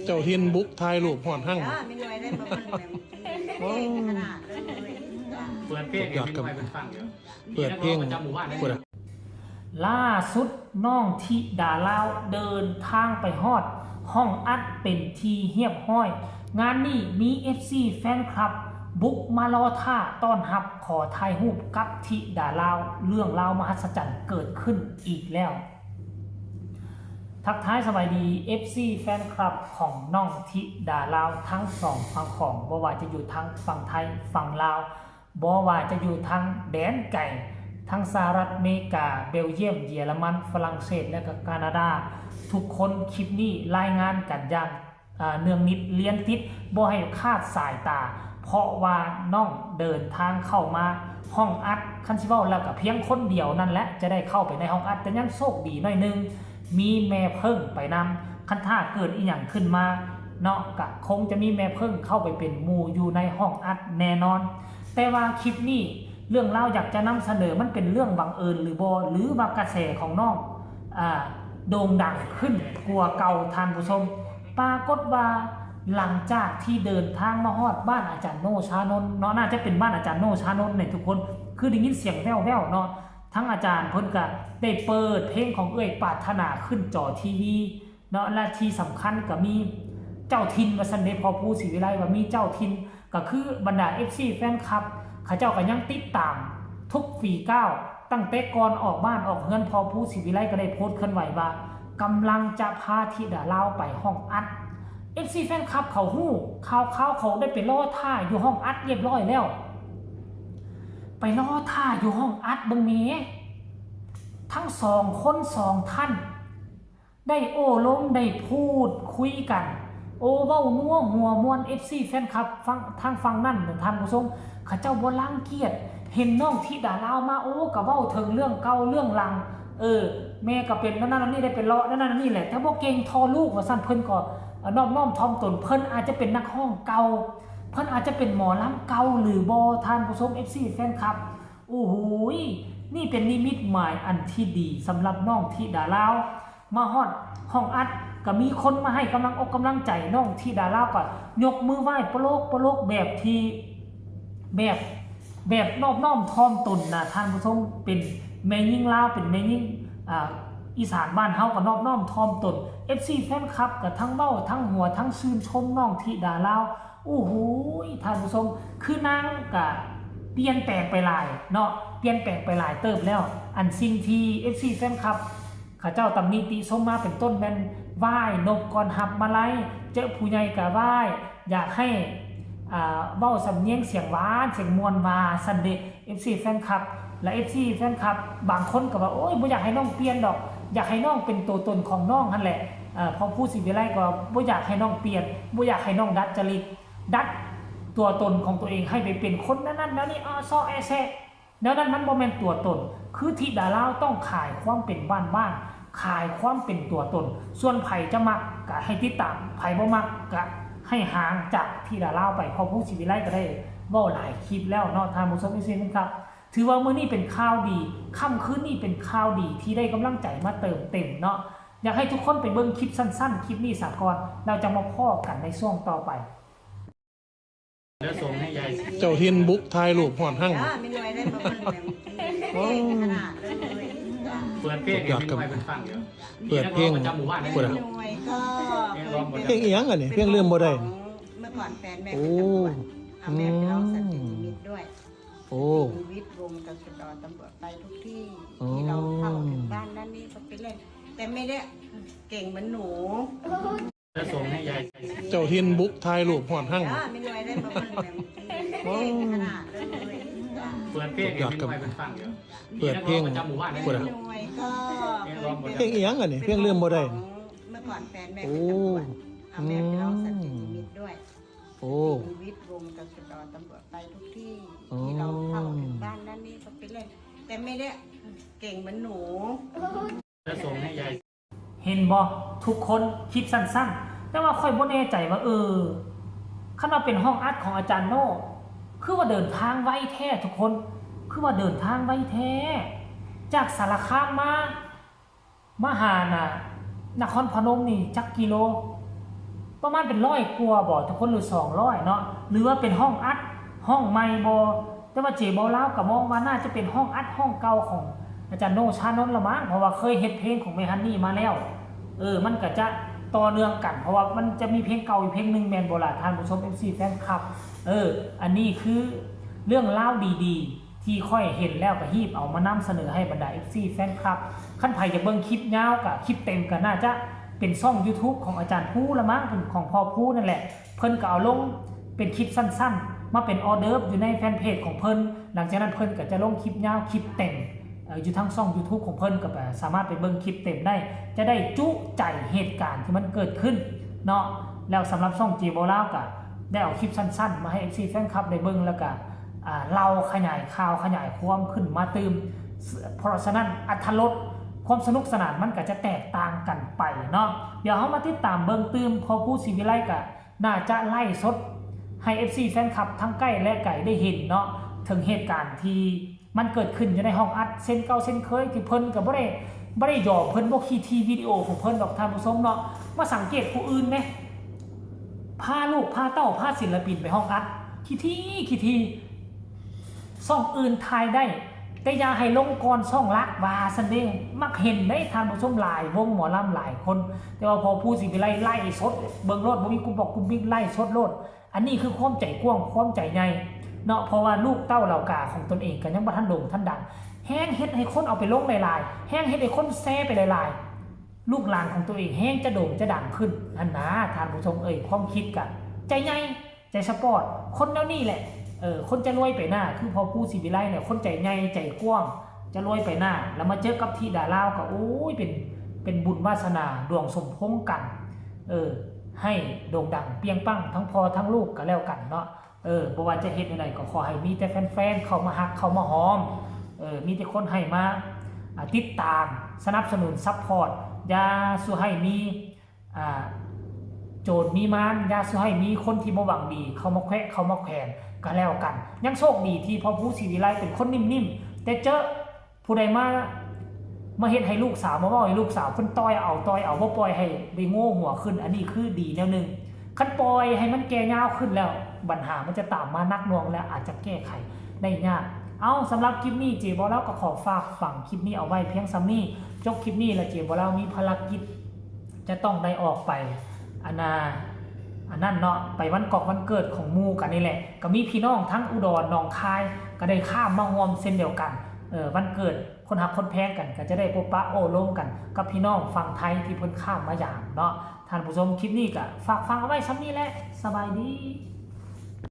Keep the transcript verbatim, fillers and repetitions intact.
เจ้าถิ่นบุกถ่ายรูปฮอดหั่ง เออ แม่น้อยได้มาเบิ่งแล้ว โอ้ เก่งขนาดเลย เปิดเพลงให้แม่น้อยเพิ่นฟังเด้อ เปิดเพลง พุ้นน่ะ ล่าสุดน้องธิดาลาวเดินทางไปฮอดห้องอัดเป็นที่เรียบร้อย งานนี้มี เอฟซี แฟนคลับ บุกมารอท่าต้อนรับ ขอถ่ายรูปกับธิดาลาว เรื่องราวมหัศจรรย์เกิดขึ้นอีกแล้ว ทักทายสบายดี เอฟซี แฟนคลับของน้องธิดาลาวทั้งสองฝั่งของ บ่ว่าจะอยู่ทางฝั่งไทยฝั่งลาว บ่ว่าจะอยู่ทางแดนไกล ทั้งสหรัฐอเมริกา เบลเยียม เยอรมัน ฝรั่งเศส และก็แคนาดา ทุกคนคลิปนี้รายงานกันอย่าง อ่า เนืองนิดเลียนติด บ่ให้คลาดสายตา เพราะว่าน้องเดินทางเข้ามาห้องอัด คันสิเว้าแล้วก็เพียงคนเดียวนั่นแหละ จะได้เข้าไปในห้องอัด แต่ยังโชคดีหน่อยหนึ่ง มีแม่เพิ่งไปนำ คันถ้าเกิดอีหยังขึ้นมาเนาะ ก็คงจะมีแม่เพิ่งเข้าไปเป็นหมู่อยู่ในห้องอัดแน่นอน แต่ว่าคลิปนี้เรื่องราวอยากจะนำเสนอมันเป็นเรื่องบังเอิญหรือบ่ หรือว่ากระแสของน้อง อ่า โด่งดังขึ้นกว่าเก่า ท่านผู้ชม ปรากฏว่าหลังจากที่เดินทางมาฮอดบ้านอาจารย์โนชานนท์เนาะ น่าจะเป็นบ้านอาจารย์โนชานนท์เนี่ยทุกคน คือได้ยินเสียงแว่วๆเนาะ ทั้งอาจารย์เพิ่นก็ได้เปิดเพลงของเอื้อยปรารถนาขึ้นจอทีวีเนาะ และที่สำคัญก็มีเจ้าถิ่น ว่าซั่นเด้ พ่อภูศรีวิไล ว่ามีเจ้าถิ่น ก็คือบรรดา เอฟซี แฟนคลับ เขาเจ้าก็ยังติดตามทุกฝีก้าว ตั้งแต่ก่อนออกบ้านออกเฮือน พ่อภูศรีวิไลก็ได้โพสต์เคลื่อนไหวว่ากำลังจะพาธิดาลาวไปห้องอัด เอฟซี แฟนคลับเขาฮู้ข่าว เขาได้ไปรอท่าอยู่ห้องอัดเรียบร้อยแล้ว ไปรอท่าอยู่ห้องอัดเบิ่งแหม ทั้งสองคนสองท่าน ได้โอ้ลมได้พูดคุยกัน โอ้เว้านัวหัวม่วน เอฟซี แฟนคลับฝั่ง ทางฝั่งนั่นน่ะท่านผู้ชม เขาเจ้าบ่รังเกียจ เห็นน้องธิดาลาวมา โอ้ก็เว้าถึงเรื่องเก่าเรื่องหลัง เออ แม่ก็เป็นนั่นนั่นนี่ ได้เป็นเลาะนั่นนั่นนี่แหละ แต่บ่เก่งท่อลูก ว่าซั่น เพิ่นก็นอบน้อมถ่อมตน เพิ่นอาจจะเป็นนักร้องเก่า เพิ่นอาจจะเป็นหมอลำเก่าหรือบ่ ท่านผู้ชม เอฟซี แฟนคลับ โอ้โหย นี่เป็นนิมิตหมายอันที่ดีสำหรับน้องธิดาลาว มาฮอดห้องอัดก็มีคนมาให้กำลังอกกำลังใจ น้องธิดาลาวก็ยกมือไหว้ปะโลกปะโลกแบบที่ แบบ แบบนอบน้อมถ่อมตนนะท่านผู้ชม เป็นแม่หญิงลาว เป็นแม่หญิง อ่า อีสานบ้านเฮาก็นอบน้อมถ่อมตน เอฟซี แฟนคลับก็ทั้งเว้าทั้งหัวทั้งชื่นชมน้องธิดาลาว โอ้โหย ท่านผู้ชม คือนางก็เปลี่ยนแปลงไปหลายเนาะ เปลี่ยนแปลงไปหลายเติบแล้ว อันสิ่งที่ เอฟซี แฟนคลับ เขาเจ้าตำหนิติชมมาเป็นต้นแม่นไหว้นบก่อนฮับมาลัย เจอผู้ใหญ่ก็ไหว้ อยากให้ อ่า เว้าสำเนียงเสียงหวานเสียงม่วนว่าซั่นเด้ เอฟซี แฟนคลับ และ เอฟซี แฟนคลับ บางคนก็ว่า โอ้ย บ่อยากให้น้องเปลี่ยนดอก อยากให้น้องเป็นตัวตนของน้องหั่นแหละ เอ่อ พ่อภูศรีวิไลก็บ่อยากให้น้องเปลี่ยน บ่อยากให้น้องดัดจริต ดัดตัวตนของตัวเองให้ไปเป็นคนนั้นๆ แนวนี้ อ้อ ซ้อแอแซะ แนวนั้นมันบ่แม่นตัวตน คือธิดาลาวต้องขายความเป็นบ้านๆ ขายความเป็นตัวตน ส่วนไผจะมักก็ให้ติดตาม ไผบ่มักก็ให้ห่างจากธิดาลาวไป พ่อภูศรีวิไลก็ได้เว้าหลายคลิปแล้วเนาะ ท่านผู้ชม เอฟซี ครับ ถือว่ามื้อนี้เป็นข่าวดี ค่ำคืนนี้เป็นข่าวดีที่ได้กำลังใจมาเติมเต็มเนาะ อยากให้ทุกคนไปเบิ่งคลิปสั้นๆ คลิปนี้ซะก่อน แล้วจะมาพ้อกันในช่วงต่อไป เจ้าถิ่นบุกถ่ายรูปฮอดหั่ง เออ แม่น้อยได้มาเบิ่งแล้ว โอ้ เก่งขนาดเลย เปิดเพลงให้แม่น้อยเพิ่นฟังเด้อ เปิดเพลง พุ้นน่ะ แม่น้อยก็ เพลงอีหยังอันนี้ เพลงลืมบ่ได้ เมื่อก่อนแฟนแม่เป็นตำรวจ โอ้ เอาแม่ไปร้องสันตินิมิตด้วย โอ้ ชีวิตวงศ์ กสิกร ตำรวจไปทุกที่ อ๋อ ที่เราเข้าถึงบ้านนั่นนี่ก็ไปเล่น แต่ไม่ได้เก่งเหมือนหนู เจ้าถิ่นบุกถ่ายรูปฮอดหั่ง เออ แม่น้อยได้มาเบิ่งแล้ว โอ้ เก่งขนาดเลย เปิดเพลงให้แม่น้อยเพิ่นฟังเด้อ เปิดเพลง พุ้นน่ะ แม่น้อยก็ เพลงอีหยังอันนี้ เพลงลืมบ่ได้ เมื่อก่อนแฟนแม่เป็นตำรวจ โอ้ เอาแม่ไปร้องสันตินิมิตด้วย โอ้ ชีวิตวงศ์ กสิกร ตำรวจไปทุกที่ อ๋อ ที่เราเข้าถึงบ้านนั่นนี่ก็ไปเล่น แต่ไม่ได้เก่งเหมือนหนู เห็นบ่ ทุกคน คลิปสั้นๆ แต่ว่าข้อยบ่แน่ใจว่า เออ คันว่าเป็นห้องอัดของอาจารย์โน่ คือว่าเดินทางไวแท้ทุกคน คือว่าเดินทางไวแท้ จากสารคามมา มาหาน่ะ นครพนมนี่จักกิโล ประมาณเป็นร้อยกว่าบ่ทุกคน หรือสองร้อยเนาะ หรือว่าเป็นห้องอัดห้องใหม่บ่ แต่ว่าเจบ่าวลาวก็มองว่าน่าจะเป็นห้องอัดห้องเก่าของอาจารย์โน่ ชานนท์ละมั้ง เพราะว่าเคยเฮ็ดเพลงของแม่ฮันนี่มาแล้ว เออ มันก็จะต่อเนื่องกัน เพราะว่ามันจะมีเพลงเก่าอีกเพลงหนึ่งแม่นบ่ล่ะ ท่านผู้ชม เอฟซี แฟนคลับ เออ อันนี้คือเรื่องราวดีๆ ที่ข้อยเห็นแล้วก็ฮีบเอามานำเสนอให้บรรดา เอฟซี แฟนคลับ คันไผอยากเบิ่งคลิปยาวก็คลิปเต็มก็น่าจะเป็นช่อง YouTube ของอาจารย์ภูละมั้ง เป็นของพ่อภูนั่นแหละ เพิ่นก็เอาลงเป็นคลิปสั้นๆ มาเป็นออเดิร์ฟอยู่ในแฟนเพจของเพิ่น หลังจากนั้นเพิ่นก็จะลงคลิปยาวคลิปเต็ม เอ่อ อยู่ทางช่อง YouTube ของเพิ่นก็ไปสามารถไปเบิ่งคลิปเต็มได้ จะได้จุใจเหตุการณ์ที่มันเกิดขึ้นเนาะ แล้วสำหรับช่องเจบ่าวลาวก็ได้เอาคลิปสั้นๆ มาให้ เอฟซี แฟนคลับได้เบิ่ง แล้วก็ อ่า เล่าขยายข่าวขยายความขึ้นมาตื่ม เพราะฉะนั้นอรรถรสความสนุกสนานมันก็จะแตกต่างกันไปเนาะ เดี๋ยวเฮามาติดตามเบิ่งตื่ม พ่อภูศรีวิไลก็น่าจะไลฟ์สดให้ เอฟซี แฟนคลับทั้งใกล้และไกลได้เห็นเนาะ ถึงเหตุการณ์ที่มันเกิดขึ้นอยู่ในห้องอัดเช่นเก่าเช่นเคย ที่เพิ่นก็บ่ได้บ่ได้ยอม เพิ่นบ่ขี้ถี่วิดีโอของเพิ่นดอกท่านผู้ชมเนาะ มาสังเกตผู้อื่นเด้ พาลูกพาเต้าพาศิลปินไปห้องอัด ขี้ถี่ขี้ถี่ ช่องอื่นถ่ายได้ แต่อย่าให้ลงก่อนช่องหลัก ว่าซั่นเด้ มักเห็นได้ท่านผู้ชม หลายวงหมอลำหลายคน แต่ว่าพ่อภูศรีวิไลไลฟ์สด เบิ่งโลด บ่มีกลุ่มบอกกลุ่มบิ๊ก ไลฟ์สดโลด อันนี้คือความใจกว้างความใจใหญ่เนาะ เพราะว่าลูกเต้าเหล่ากาของตนเองก็ยังบ่ทันโด่งทันดัง แฮงเฮ็ดให้คนเอาไปลงหลายๆ แฮงเฮ็ดให้คนแชร์ไปหลายๆ ลูกหลานของตัวเองแฮงจะโด่งจะดังขึ้น อันนะท่านผู้ชมเอ่ย ความคิดกะใจใหญ่ใจสปอร์ต คนแนวนี้แหละ เออ คนจะรวยไปหน้า คือพ่อภูศรีวิไลเนี่ย คนใจใหญ่ใจกว้าง จะรวยไปหน้า แล้วมาเจอกับธิดาลาวก็ โอ้ย เป็น เป็นบุญวาสนาดวงสมพงษ์กัน เออ ให้โด่งดังเปรียงปังทั้งพ่อทั้งลูกก็แล้วกันเนาะ เออ บ่ว่าจะเฮ็ดแนวใดก็ขอให้มีแต่แฟนๆ เข้ามาฮักเข้ามาหอม เออ มีแต่คนให้มา อ่า ติดตาม สนับสนุน ซัพพอร์ต อย่าสู่ให้มี อ่า โจรมีมาร อย่าสู่ให้มีคนที่บ่หวังดีเข้ามาแขวะเข้ามาแขวนก็แล้วกัน ยังโชคดีที่พ่อภูศรีวิไลเป็นคนนิ่มๆ แต่เจอผู้ใดมา มาเฮ็ดให้ลูกสาว มาเว้าให้ลูกสาว เพิ่นต่อยเอาต่อยเอา บ่ปล่อยให้ได้โง่หัวขึ้น อันนี้คือดีแนวหนึ่ง คันปล่อยให้มันแก่ยาวขึ้นแล้ว ปัญหามันจะตามมาหนักหน่วงและอาจจะแก้ไขได้ยาก เอา สำหรับคลิปนี้เจบ่าวลาวก็ขอฝากฝังคลิปนี้เอาไว้เพียงส่ำนี้ จบคลิปนี้แล้วเจบ่าวลาวมีภารกิจ จะต้องได้ออกไป อันน่ะ อันนั้นเนาะ ไปวันกอกวันเกิดของหมู่กันนี่แหละ ก็มีพี่น้องทั้งอุดรหนองคาย ก็ได้ข้ามมาร่วมเช่นเดียวกัน เออ วันเกิดคนฮักคนแพงกัน ก็จะได้พบปะโอ้ลมกันกับพี่น้องฝั่งไทยที่เพิ่นข้ามมายามเนาะ ท่านผู้ชม คลิปนี้ก็ฝากฝังเอาไว้ส่ำนี้แหละ สบายดี